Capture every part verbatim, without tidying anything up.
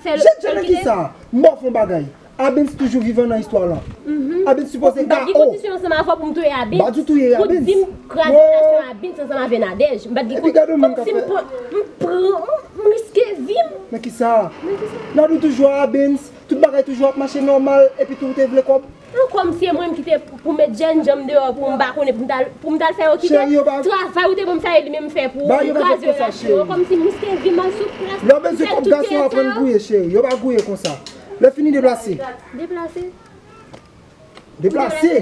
Fè l, Jèt, jèt, men kisa? M ba w fè yon bagay. Abens toujou vivan nan istwa lan. Abens sipoze K O. M pa t gen kondisyon ansanm avè w pou m touye Abens. M pa t di w touye Abens. Ou di m kraze relasyon Abens ansanm avè Nadège. M pa t gen kondisyon. Epi gade yon moun k ap fè. Kòmsi m pran, m pran, m, m riske vi m. Men kisa? Men kisa? Nadou toujou a Abens. Tout bagay toujou ap mache nòmal. Epi tou ou te vle kòb. An, kòmsi e mwen menm ki te pou met jènjan m deyò pou m pa konnen pou m t al, pou m t al fè yo kite. Cheri, yo pa. Travay ou te ban m fè, e li menm fè pou ou. Ba yo pa fè konsa, cheri. Kòmsi m riske vi m al sou plas. Lè w bezwen kòb gason, aprann gouye, cheri. Yo pa gouye konsa. Lè fini, deplase. Deplase? Deplase.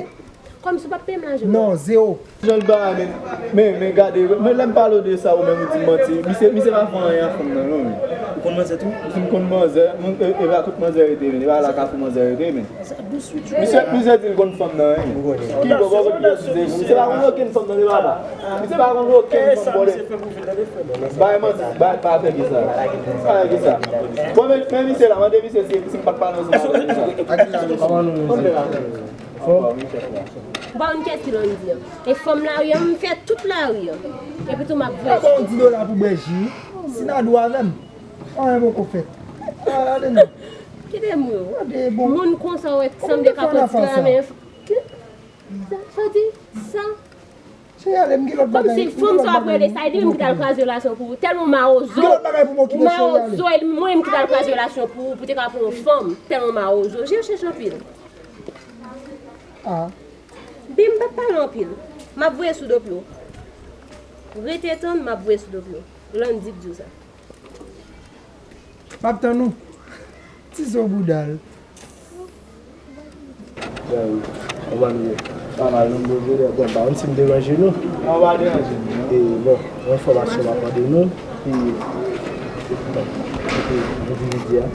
Kòmsi w p ap peye m lajan. Non, zewo. Jan l ba, men, men, men gade, men lè m pale w de sa, ou menm ou di m manti. Misye, misye pa fè anyen a fanm nan, non, men. Ou konn manzè tou? Si m konn manzè, mwen, e, e pa tout manzè rete, men. E pa la Kafou manzè rete, men. Misye, misye di l konn fanm nan, men. Ki bò, bò, bò, misye pa konn okenn fanm nan, men papa. Misye pa konn okenn fanm, bò, de. Bay manti, bay, pa fè kisa. Pa fè kisa. Bon, men, men misye la, mande misye si, si m pa t pale w, si m pa t pale w. Ou pa konn kiyès ki Landy an. E fanm lari an, m fè tout lari an. Epi tou m ap voye. Papa, yon di dola pou bwè ji. Si Nadou avè m, anyen poko fèt. A, gade non. Kite m wè w. Gade, bon. Moun konsa w wè k sanble kapòt kramen. Sa, sa w di? Sa. Cheri, ale, m gen lòt bagay. Kòmsi fanm sa w ap rele sa, e li menm ki t al kraze relasyon pou ou. Tèlman mawozo. M gen lòt bagay pou m okipe, cheri, ale. Mawozo, e li mwen menm ki t al kraze relasyon pou ou, pou te ka pran yon fanm. Tèlman mawozo. Je w chèche anpil. Ah. Bi, m p ap pale anpil. M ap voye sou do pye w. Rete tann, m ap voye sou do pye w. Landy k di w sa. M ap tann ou. Ti zo bouda l. Kòman nou ye? Pa mal, nou bon, jodi a, bon, pa konn si m deranje nou. Non, pa deranje nou, non. E, bon, yon enfòmasyon m ap mande nou. E, bon, endividi a.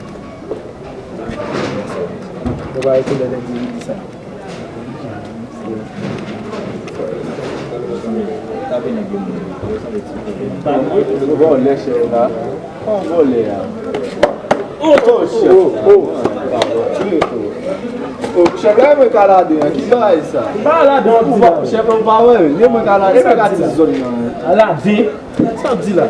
Nou pa rekonèt endividi sa. Vòlè chèf la. Vòlè a. Oh, chèf. Oh, oh. Oh, chèf la, mwen ka lade an. Ki bagay sa? Ou pa lade an, di la. Chèf la, ou pa wè, men mwen ka lade, mwen ka di zòn nan. Lade. Sa w di la?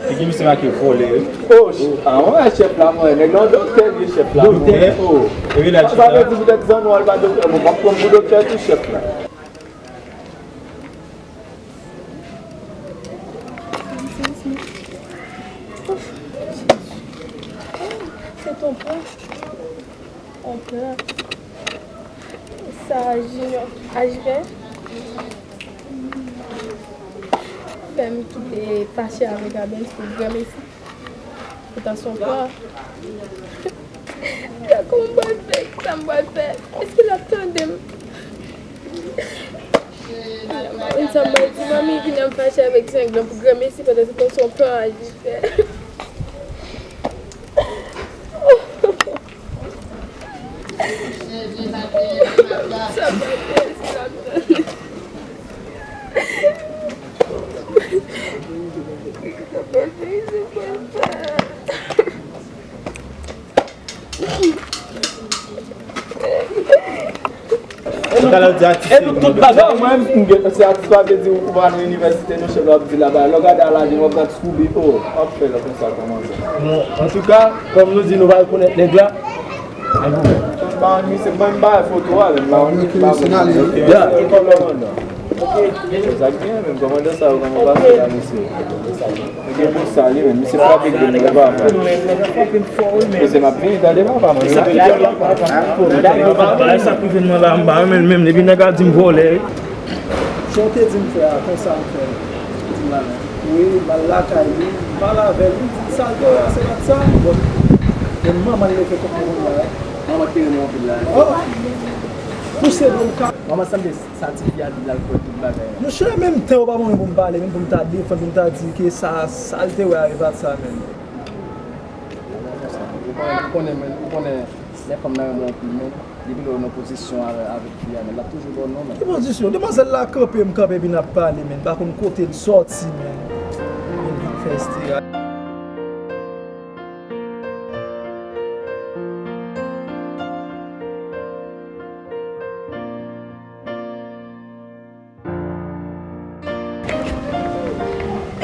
Figi misye make vòlè, wi. Oh, ah, mwen wè chèf la, mwen. Nèg la, doktè, li chèf la, mwen. Doktè? Oh. Epi la, sa vle di poutèt zanmi w, al ba doktè. Bon, m ap pran pou doktè tou, chèf la. Ouf, Jezi. Oh, se tonton. Anpè. Sa Junior aji fè fè m kite fache avèk Abens pou granmesi. Poutan se yon plan. Gad kòman m pral fè, kisa m pral fè? Èske l ap tande m? Mwen sa m pral di manmi vin an fache avèk Zenglan pou granmesi pandan se tan se yon plan aji fè. Talè w di atis. E nou tout bagay. Mwen, m gen, se atis pa vle di ou pa nan inivèsite, non, chèf la ap di la ba. Lè w gade Aladin, w ap gade Scooby, oh, w ap fè lè konsa kòmanse. Bon, antouka, kòm nou di nou pa rekonèt nèg la, men bon. M pa wè misye, mwen m pa wè foto a, men m pa wè misye, m pa wè. Ya. Sa k gen, men kòmandan sa yo, kòman pase la, mesye? Li gen pou sa li menm, misye frape grenn nan, li pa mal. Mesye, m ap vini, tande papa, mwen. Sa k rive mwen la, m pa renmen l menm, depi nèg la di m vòlè, wi. Jan w te di m fè a, konsa m fè. Di m la menm. Wi, m al lakay li, m pale avè l, li di m sa l te wè a, se pa t sa. Bon, men manman l te fè kòk pou moun la, wi. Manman te renmen anpil la. Oh! Pouse bon ka. Manman sanble Sa tifi a di l al kwè tout bagay. Monchè, menm tan yo pa ban mwen pou m pale, menm pou m ta defann, pou m ta di ke sa, sa l te wè a, e pa t sa menm. Ou konnen, ou konnen, men, ou konnen lè fanm nan renmen w anpil, men, depi lè w nan pozisyon avè-, avèk fi a, men, l ap toujou ba w non, men. Ki pozisyon? Demwazèl la kanpe, m kanpe, epi n ap pale, men, m pa konn kote l sòti, men. Men vin fè estira.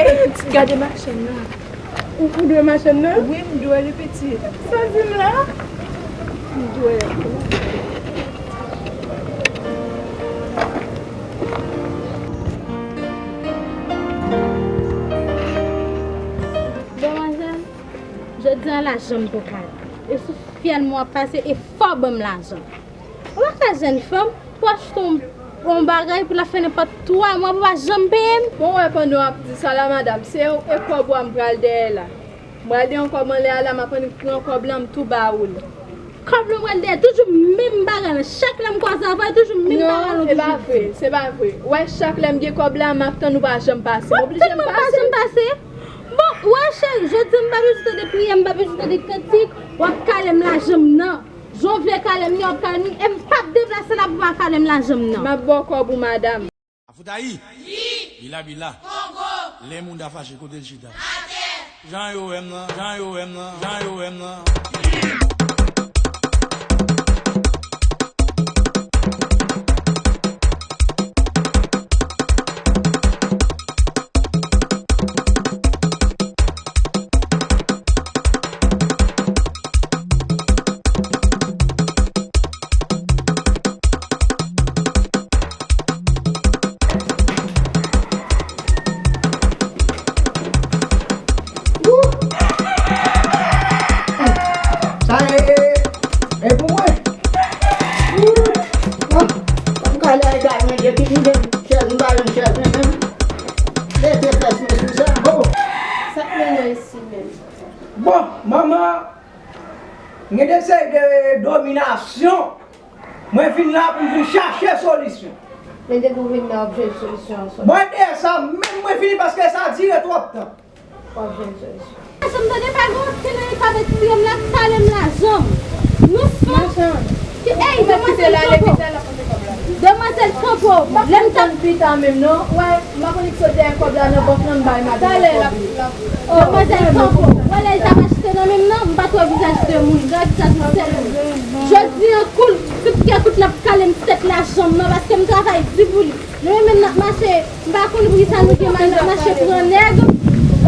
Ey, gade machann nan. Ou dwe machann nan? Wi, m dwe li, pitit. Sa w di m la? M dwe. Demwazèl, jodi a lajan m poko ale. E sou fyèl mwen w ap pase, e fò w ban m lajan. Ou pa ka jèn fanm pou achte yon, yon bagay pou l ap fè nenpòt twa mwa pou pa janm peye m. Bon, wè, pandan w ap di sa la, madanm, se e kòb ou a m pral dèyè la. M pral dèyè yon kòb anlè a la, m ap annik pran kòb la, m tou ba ou l. Kòb la w pral dèyè, toujou menm bagay la. Chak lè m kwaze avè w, toujou menm bagay la toujou di. Non, se pa vre, se pa vre. Wè, chak lè m gen kòb la, m ap tann ou pa janm pase. M oblije m pase. Bon, wè, cheri, jodi a m pa bezwen tande priyè, m pa bezwen tande kantik, w ap kale m lajan m nan. Jan w vle kale m nan, w ap kale m, e m p ap deplase la pou w pa kale m lajan m nan. M ap ba w kòb ou, madanm. Afoutayi! Bila bila! Kongo! Lè moun ta fache, kote l chita? Atè! Jan yo wè m nan, jan yo wè m nan, jan yo wè m nan. Sa e, e, e pou mwen. Wou! Bon, m ka ale egal mwen, depi m gen chèz, m pa jwenn chèz mwen menm. Mete fès mwen sou sa. Oh! Sa k mennen w isi menm? Bon, manman, gen de seri de dominasyon. Mwen vin la pou m vin chache solisyon. Men depi w vin la, w ap jwenn solisyon an sòti. Mwen dèyè sa menm, mwen fini paske sa dire twòp tan. W ap jwenn solisyon. Machann, tande, pa gen okenn anyen k ap eksplike m la, k kale m lajan m. Nou fò. Machann. Ey, demwazèl, kanpe w. Demwazèl, kanpe w. Lè m t ap pita menm non. Wè, m ap annik sot dèyè kòb la nan bank lan, m bay madanm nan kòb li. Demwazèl, kanpe w. Wè lè l t ap achte nan men m nan, m pa t wè vizaj de moun, m t wè vizaj yon sèl moun. Jodi a, kout, kout kè kout l ap kale m sèt lajan m nan, paske m travay di pou li. Nou menm n ap mache, m pa konn poukisa nou gen mal, n ap mache pran nèg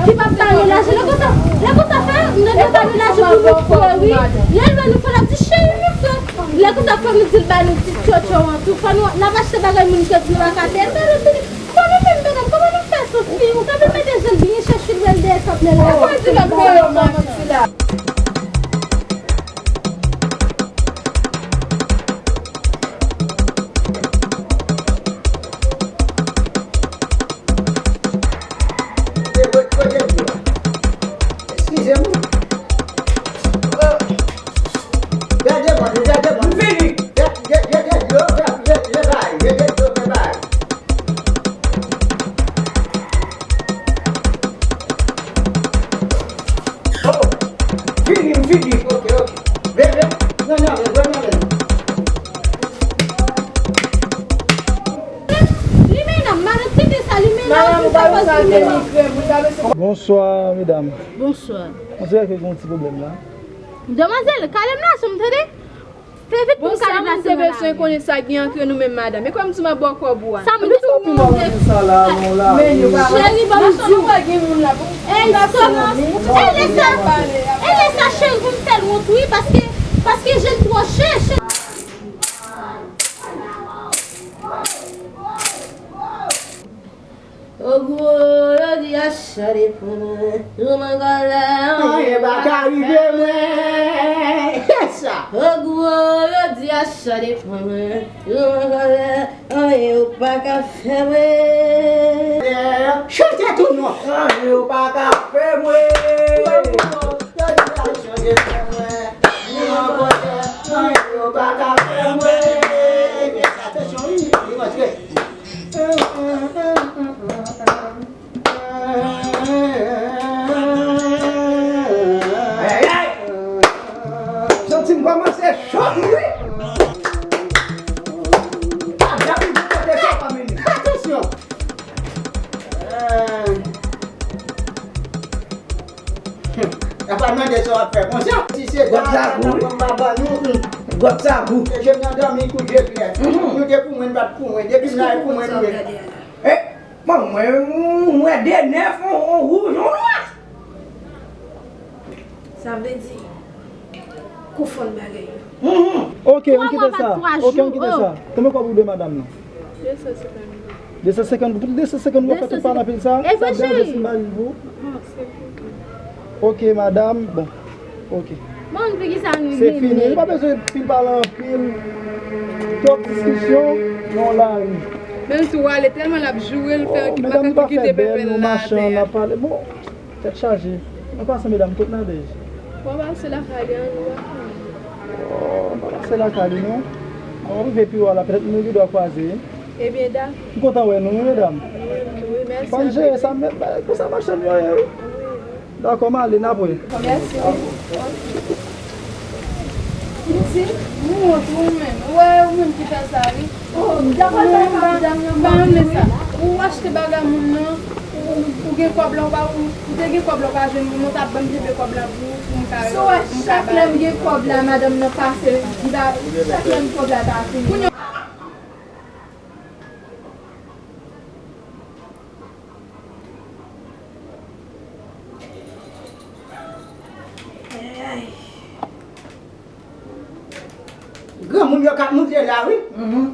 ki p ap ba nou lajan. Lè konsa, lè konsa fè, m tande ba nou lajan pou nou fre, wi. Lè l wè nou fre, l ap di, "Cheri, nou fre." Lè konsa fò nou di l ba nou ti tchotcho an tou. Fò nou, n ap achte bagay moun kè di nou pa ka peye, l ba nou fini. Kòman menm, medam, kòman nou fè sou fi? Ou ta vin mete je l byen chèch, ou wè l dèyè kanpe la. Ou di lòt bò yo manti la. Eskize m. Gade mwen, gade mwen. M fini. Gade, gade, gade, yo, yo, yo, yo, bay, gade, yo, yo, bay. Oh, fini, m fini. Ok, ok. Ven, ven. Non, non, ven, ven, non, ven. Li mennen m, madanm, kite sa, li mennen m, pou sa, pou sa, pou sa. Bonswa, medam. Bonswa. On dirè ke gen yon ti pwoblèm la. Demwazèl, kale m lajan m, tande? Fè vit pou m ka deplase mwen la. Bon, sa m te bezwen konnen sa gen antre nou menm, madanm. E kòm di m ap ba w kòb ou a. Sa m te bezwen konnen. Cheri, ban m di w. Ey, stop. Ey, lè sa, ey, lè sa, cheri, pou m fè l wont, wi, paske, paske je l twò chè, cheri. Ogou, yo di a chade pou mwen, jou m an kòlè, anyen pa ka rive mwen. Yes, sir. Ogou, yo di a chade pou mwen, jou m an kòlè, anyen yo pa ka fè mwen. Chante tou non. Anyen yo pa ka fè mwen. Ogou, yo di a chade pou mwen, jou m an kòlè, anyen yo pa ka fè mwen. Atansyon, wi, li rantre. Ayayay! Santi m kòmanse cho wi. Gade pou kote sa pa mennen. Atansyon. Hum. Apa mande sa w ap fè konsa? Si se gòt sa gou wi. Gòt sa gou. E je m nan dòmi kou je klè. Nou te pou mwen, n pa t pou mwen. Depi m la, e pou mwen nou ye. E, bon, mwen, m wè de nèf, on, on wouj, on nwa. Sa vle di, konfonn bagay yo. Mhm. Ok, ann kite sa. Ok, ann kite sa. Konbyen kòb ou dwe madanm nan? De san senkant goud. De san senkant goud. Pou de san senkant goud, w ap fè tout pale anpil sa? Sa ap deranje si m ba li l pou ou? Ok, madanm. Bon. Ok. Bon, pou ki sa nou se fini. Nou pa bezwen pil pale anpil. Twòp diskisyon nan lari. Menm si w ale tèlman l ap joure l, fè makak li kite pèpè l la atè a. Bon, tèt chaje. An pasan, medam, kot Nadège? Mwen pase lakay li an, nou pa konnen. Oh, pa pase lakay li, non. An rive pi wo la, petèt nou gen dwa kwaze. Ebyen, da. M kontan wè nou, wi, medam. Wi, mèsi. Fò n jere sa, men, men, konsa machann yo ye, wi. Dakò, m ale, n ap wè. Mèsi. Piti, ou wont ou menm. Ou wè, ou menm ki fè sa, wi. Oh, m ta pral bay pa medam nan, m pa renmen sa. Ou achte bagay moun nan, ou, ou gen kòb la, ou pa, ou, ou te gen kòb la, ou pa jwenn moun nan, ou t ap ban m kenbe kòb la pou, pou m ka, pou m ka bay. So, chak lè m gen kòb la, madanm nan pase, li pa, chak lè m kòb la ta fini. Kounye a, Granmoun yo k ap moute la, wi. Mhm.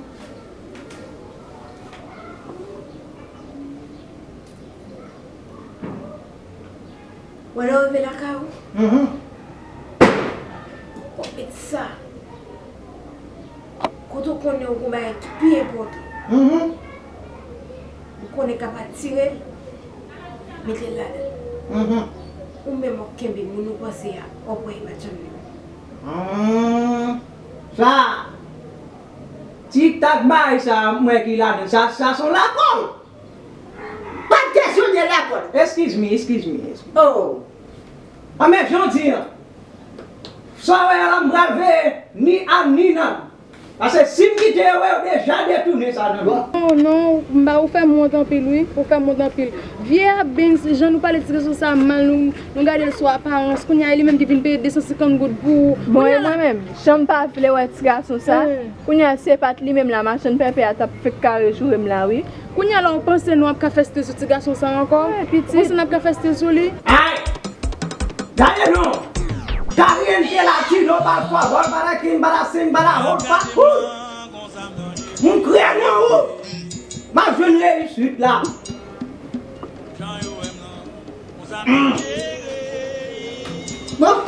Wè lè w rive lakay ou. Mhm. Ou konprann sa. Kote w konnen w gon bagay ki pi enpòtan. Mhm. Ou konnen k ap atire l, mete l ladan l. Mhm. Ou menm w ap kenbe moun ou panse a, w ap wè li pa t janm li menm. Hmm. Sa, ti tak bagay sa, m wè ki ladan l. Sa, sa se yon lakòl. Pa t kesyone lakòl. Excuse me, excuse me, excuse me. Oh. A men jan w di an. Sa w wè a la, m pral veye ni Ann ni Nan. Paske si m kite yo, yo deja detounen sa nan men m. Non, non, m ba ou fè m wont anpil, wi. Ou fè m wont anpil. Vye a, Benz, jan nou pale ti gason sa mal, nou, nou gade l sou aparans. Kounye a, e li menm ki vin peye de san senkant goud pou ou. Bon, e mwen menm, jan m pa vle wè ti gason sa. Kounye a, si se pa t li menm la, machann pèpè a t ap fèk kare joure m la, wi. Kounye a la, ou panse nou ap ka fè stil sou ti gason sa ankò? Ou panse n ap ka fè stil sou li? Ay! Gade non! Kariyen te la, Tino, bal fwa, bòl, bala king, bala sing, bala hot, pa koul! Moun kreye nan ou! M ap jwenn reyisit la! Bon,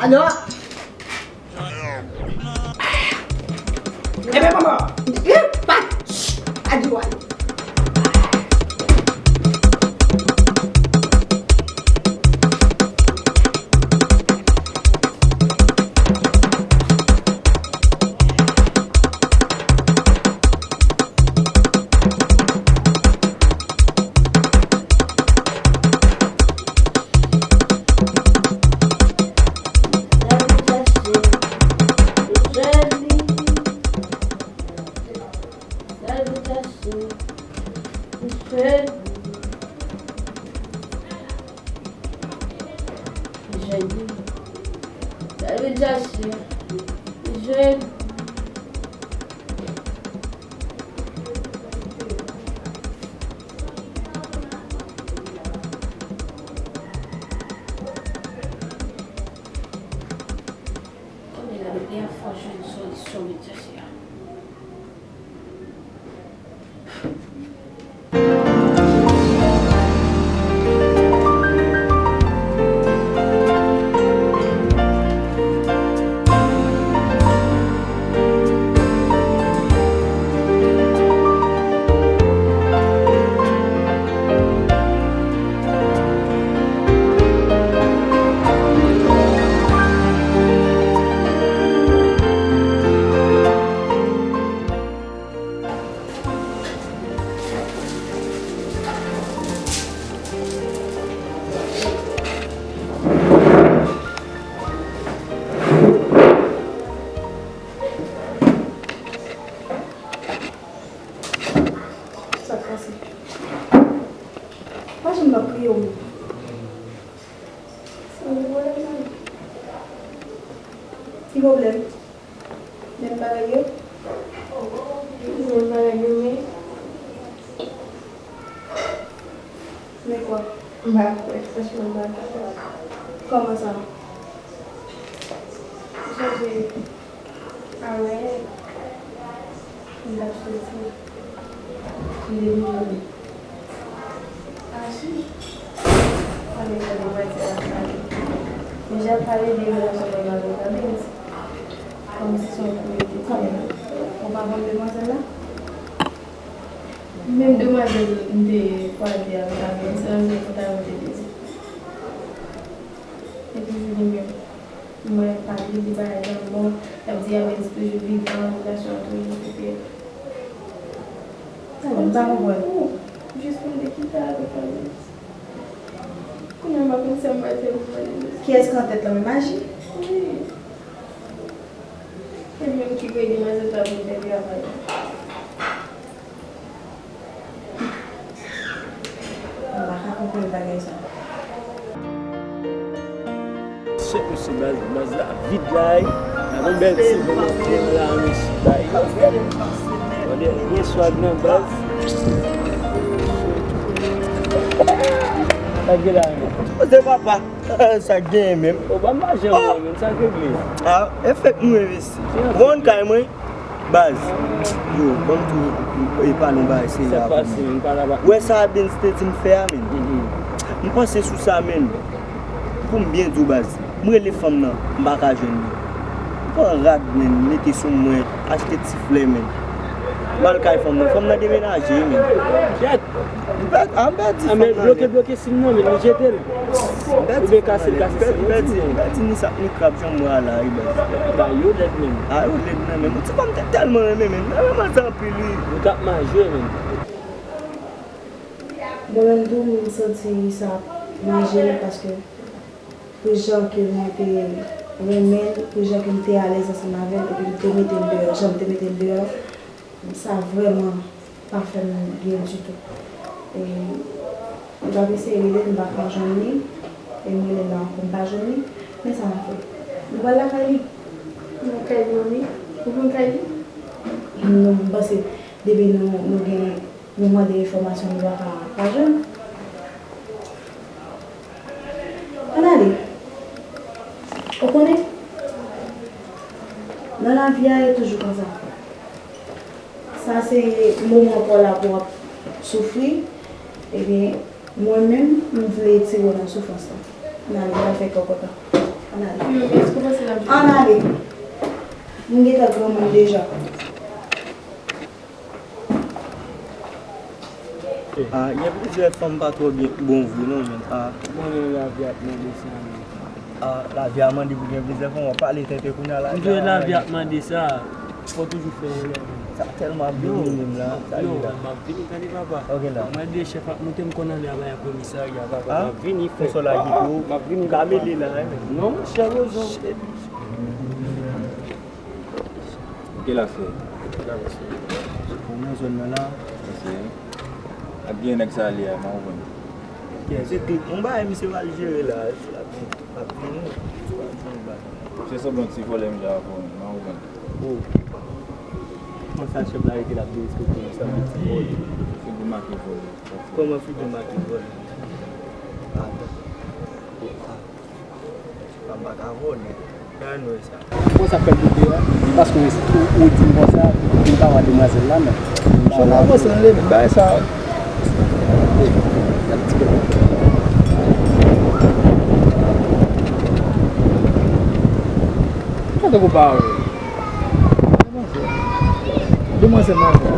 alò, Ebyen, manman, epa, ch, a di w ale. Kounye a la, depi a fò jwenn solisyon, mesye a. Sa k pase? Pa janm nan priye w menm. Sa vle pwoblèm nan. Ki pwoblèm? Menm bagay yo? Menm bagay yo, men. Men kwa? M pa kwè, franchman, m pa kwè. Kòman sa? Sonje, avan yè, m t ap soti, m te vin jwenn Achi. Konnen jan demwazèl ap pale. Men jan ap pale de relasyon mwen avèk Abens, kòmsi se yon kou yo te fè. Ou pa konn demwazèl la? Menm demwazèl m te kwaze avèk Abens, se nan zòn Fontaine te peze. Epi li menm, mwen pale, li pa janm bon, l ap di Abens toujou vivan, relasyon an toujou sou pye. Sa, m pa konprann. Jis pou m te kite avèk Abens. Kounye a, m pa konn sa m pral fè pou mwen. Kiyès ki nan tèt lan menm, Achi? Wi. Se li menm ki voye demwazèl sa pou l fè travay. M pa ka konprann bagay sa. Chèk mesye baz, baz la vid la wi. Gade yon bèl ti bon manje nan lari mesye bay. Gade gen swag nan baz. Sa gen la wi. Koze papa. Sa k genyen menm? O, ban m lajan mwen, men sa k regle. Ah, e fèk nou envesti. Ou konn kay mwen? Baz. Yo, ban m tou e pale yon bagay serye avè w. Wè sa Abens te di m fè a, men. M panse sou sa, men. Pou m byen di w, baz. M rele fanm nan, m pa ka jwenn li. M pran rad, men, mete sou mwen, achte ti flè, men. M al kay fanm nan. Fanm nan demenaje, men. M pèdi, ah, m pèdi fanm nan, men. Bloke, bloke sim nan, men, li jete l. M pèdi fanm nan, men. M pèdi, m pèdi ni sap ni krab jan m wè a la, wi, baz. Ba, yo lèd menm. Ah, yo lèd nan menm. Yon ti fanm te tèlman renmen, men. Mwen renmen sa anpil, wi. Yo t ap maje, men. Mwen menm tou, m santi sa ap manje m, paske pou jan ke mwen te renmen l, pou jan ke m te alèz ansanm avè l, epi m te mete l deyò, jan m te mete l deyò, sa vrèman pa fè m byen ditou. E m t ap eseye rele l, m pa ka jwenn li, e m rele l la ankò, m pa jwenn li, men sa m ap fè? Nou pral lakay li. Nou kay li, manmi? Ou vin kay li? Non, m panse depi nou, nou gen, nou mande enfòmasyon, nou pa ka pa jwenn. Ann ale. Ou konnen, nan lavi a, e toujou konsa. Sa se moman pa w la pou w ap soufri. Ebyen, mwen menm, m vle etire w nan soufrans lan. Ann ale, m pral fè kè w kontan. Ann ale. Ann ale. M gentan granmoun deja. Ah, gen plizyè fanm pa twò byen, bon vre non, men, ah. Ou konnen lavi ap mande sa, men. Ah, lavi a mande pou gen plizyè fanm, w ap pale tenten kounye a la. M di w lavi ap mande sa, fò w toujou fè yon lè. Sa tèlman ap domine m la, sa ye la. Yo, m ap vini, tande papa. Ok la. Mwen de chèf ap moute, m konn ale a bay komisarya, papa, m ap vini, frè. Konsa w lage tou, m ap vini, m ka mele la, wi. Non, monchè, Rozo. Ki l ap fè? Ou nan zòn nan la. Mesye, ap gen nèg sa li a, m pa konprann. Kiyès? Se tout yon bagay misye pral jere la, l ap vini, l ap vini. Misye sanble yon ti vòlè, m ja konn, m pa konprann. Oh. Kòman sa chèf la rete l ap derespekte nou, sanble ti vòlè. Figi make vòlè. Kòman figi make vòlè? Atan. Oh, ah. Fanm pa ka vòlè. Gade nou sa. Bon, sa fè m doute a. Se paske ou, ou, ou di m konsa, pou m pa wè demwazèl la, men. Son nan avanse nan limit, bagay sa. Sa tankou pa wè. Demwazèl majè.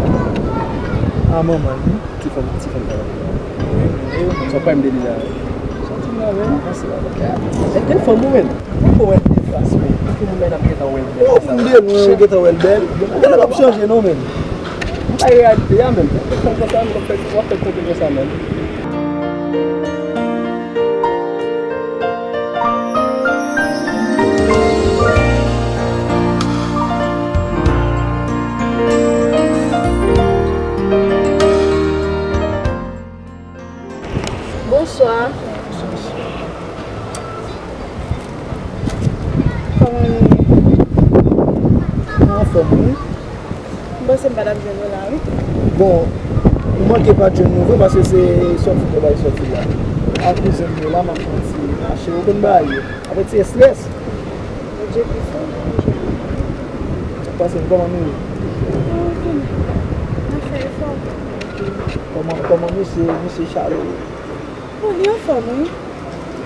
A manman li. Ti fanm, ti fanm sa. Wi, wi, wi. Sa w pa m te di la. Sa w di la, men. Avanse la, men. E te fanm ou menm. Ou ko wè l de fas, men. Pou moun nan ap gentan wè l bèl. Ou moun de lwen, ou gentan wè l bèl. Ou gentan ap chanje, non, men. M pa reyalite a, men. Ou konn konsa, m ap fè, w ap fè tande konsa, men. Bonswa. Kòman nou ye? Nou anfòm, wi. M panse m pa t ap jwenn nou la, wi. Bon, ou manke pa t jwenn nou vre, paske se sòti nou bay sòti la. A kouzen m yo la, m ap fè yon ti mache, ou konn bagay yo. Apre ti estrès. Depi fou, manje. Sa k pase, kòman nou ye? N ap fè efò. Kòman, kòman mesye, mesye Chale ye? Bon, li anfòm, wi.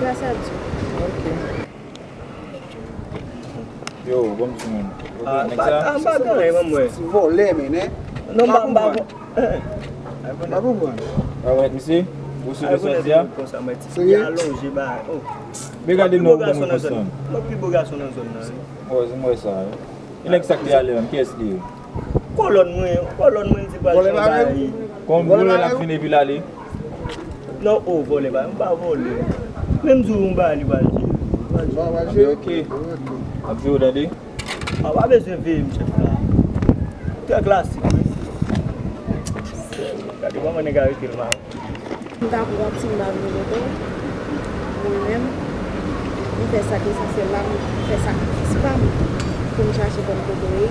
Gras a Dye. Ok. Yo, bon timoun. Ah, nèg sa? Ah, m pa gen anyen, mwen. Ti vòlè, men, hein? Non, m pa, m pa konprann. M pa konprann. Alright, misye, ou sou de sòti a? Konsa, mwen, ti fi alonje, ba, oh. Men gade non, bon, mwen konsa. Mwen pi bo gason nan zòn nan, wi. Oh, se mwen sa, wi. E nèg sa k te ale menm, kiyès li ye? Kolòn mwen, kolòn mwen, li te pral fè yon bagay. Kon vòlè l ap vin epi l ale? Non, oh, vòlè ba, m pa vòlè. Menm jou m ba li pral jere. Anben, ok. Ap jere w tande? A, w pa bezwen veye m, chèf la. Trè klasik, wi. Gade kòman nèg arete l mal. M ta pran ti m ba vle lontan. Mwen menm, m fè sa k esansyèl la, m fè sakrifis pa m pou m chache kòm kokoye.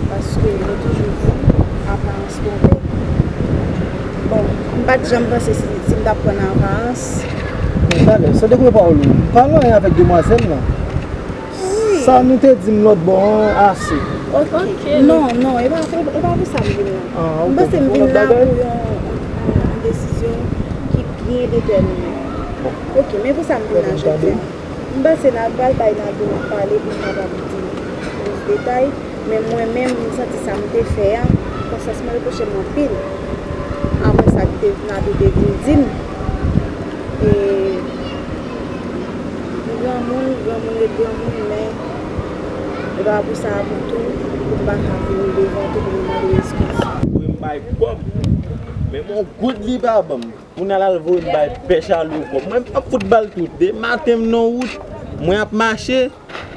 Paske yo toujou di, aparans twonpe. Bon, m pa t janm panse si, si m t ap pran aparans. Men talè, sa te koupe pawòl ou. M pa nan anyen avèk demwazèl lan. Wi. Sa nou te di m lòt bò an, ase. Ok. Non, non, e pa, e pa pou sa m vin la. Ah, ok. M panse m vin la pou yon, yon, yon desizyon ki byen detèmine. Bon. Ok, men pou sa m vin la jodi a. M panse n al pral bay Nado pale pou m kapab di plis detay. Men mwen menm, m santi sa m te fè a, konsyans mwen repwoche m anpil. Apre sa, li te, Nado te vin di m, e, m granmoun, granmoun ret granmoun, men e pa pou sa a pou tou, pou m pa ka vini devan tou pou m mande w eskiz. Voye m bay kòb, men m on goud li pa ban m. Kounye a l al voye m bay Pè Chalo kòb. Mwen m p ap fout ba l tout. De maten m nan wout, mwen ap mache.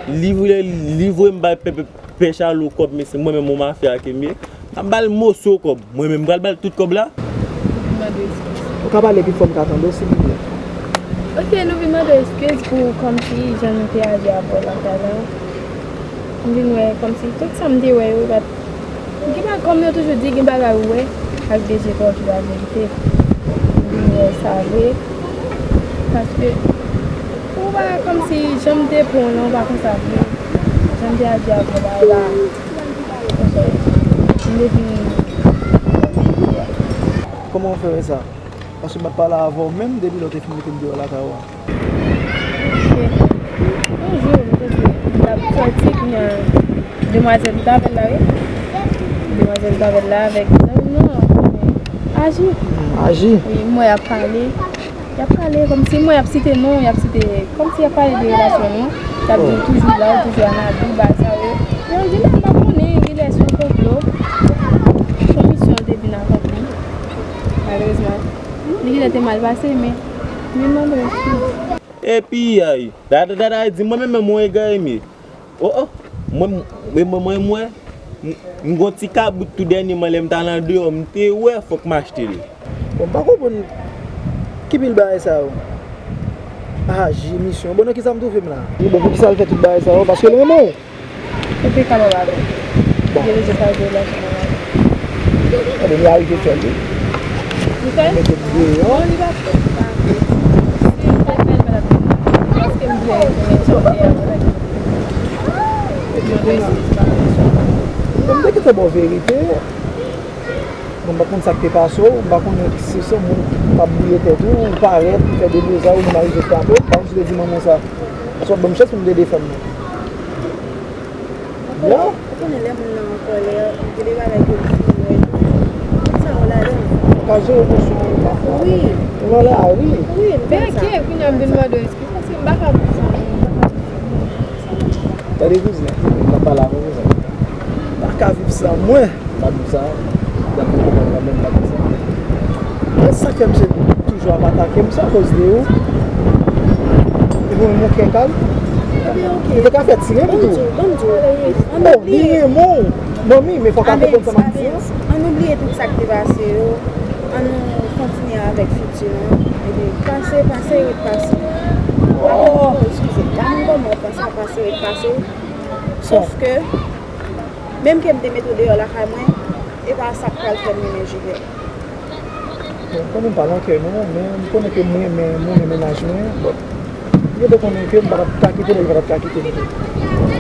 Li vle, li voye m bay Pè, Pè, Pè Chalo kòb, mesye, mwen menm on mafya ke m ye. M ap ba l moso kòb. Mwen menm m pral ba l tout kòb la. Ou ka pale pi fò m ka tande w, silvouplè. Ok, nou vin mande w eskiz pou kòmsi jan nou te aji avè w lakay la. M vin wè kòmsi tout sa m te wè yo pa t Gen bagay kòm yo toujou di, gen bagay ou wè ak de je pa w ki pa verite. M vin wè sa vre. Paske ou pa kòmsi jan m te pran w lan, ou pa konsa vre. Jan m te aji avè w la, e pa konsa. M te vin wè verite a. Kòman w fè wè sa? Paske m ap pale avè w menm depi lè w te fin mete m deyò lakay ou a. Ok. Yon jou, m te di, m t ap sòti, kounye a, demwazèl m t avè l la, wi. Demwazèl m t avè l la avèk zanmi nou an, Aji. Aji? Wi, m wè y ap pale. Y ap pale kòmsi, m wè y ap site non, y ap site, kòmsi y ap pale de relasyon nou. Y ap di w toujou la, w toujou a Nado, bagay sa yo. Men on dirait m pa konnen, genlè se yon konplo. Se yon misyon l te vin akonpli. Malerezman, li genlè te mal pase, men m vin mande w eskiz. Epi, ay, dada, dada, di mwen menm, menm mwen egare m ye. O, o, mwen, mwen, mwen, mwen, m, m gon ti kabrit tou dènyèman lè m t al andeyò, m te wè fòk m achte l. Bon, m pa konprann ki pil bagay sa yo. Aji, misyon. Bon, nan kisa m twouve m la? Bon, poukisa l fè tout bagay sa yo? Paske l renmen w. Ou te kapab avè l. Bon. Yo bezwen sa relasyon nan lavi. Ebyen, li arive fè l, wi. Li fè? Mete l deyò. Non, li pa fè. Li pa fè. Si li te fè, li pa t ap vin. Paske m vle konnen jan w te avè l. Ebyen, kounye a, bon, m te gentan ba w verite. Bon, m pa konn sa k te pase w, m pa konnen si se yon moun k ap bouye tèt ou, ou parèt, ou fè deblozay, ou menm arive frape w, m pa konn si w te di manman w sa. Paske w ap ban m chans pou m te defann mwen. Ou konnen, ou konnen lè moun nan an kòlè, gen de bagay ke l fin wè tou. Tout sa yo ladan l. Ou ka jere emosyon w pafwa. Wi. Ou nan lari. Wi, m konn sa. Bèkè, kounye a m vin mande w eskiz, paske m pa ka konn sa, m pa ka konn sa. Tande kouzen, m ap pale avè w kouzen. M pa ka viv san mwen. M pa di w sa, m ap di w kanmenm, m pa di w sa. E sa k fè misye toujou ap atake m, se akoz de ou. Epi ou menm ou kè kal. Ebyen, oke. Ou te ka fè ti renmen tou. Ban m di w, ban m di w. Bon, li renmen w. Manmi, men fòk a konprann sa m ap di an. Ann nou bliye tout sa k te pase yo. Ann nou kontinye avèk fiti nou. Epi pase, pase, ret pase. Pa gen kòman, eskize. Pa gen kòman w panse a pase, ret pase. Sof ke, menm ke m te mete w deyò lakay mwen, e pa sa k pral fè m renmen Jilè. Bon, m konnen m pa nan kè nou, men m konnen ke m renmen, m renmen mennaj mwen, but Yo te konnen ke m pa t ap ka kite l, e l pa t ap ka kite m tou.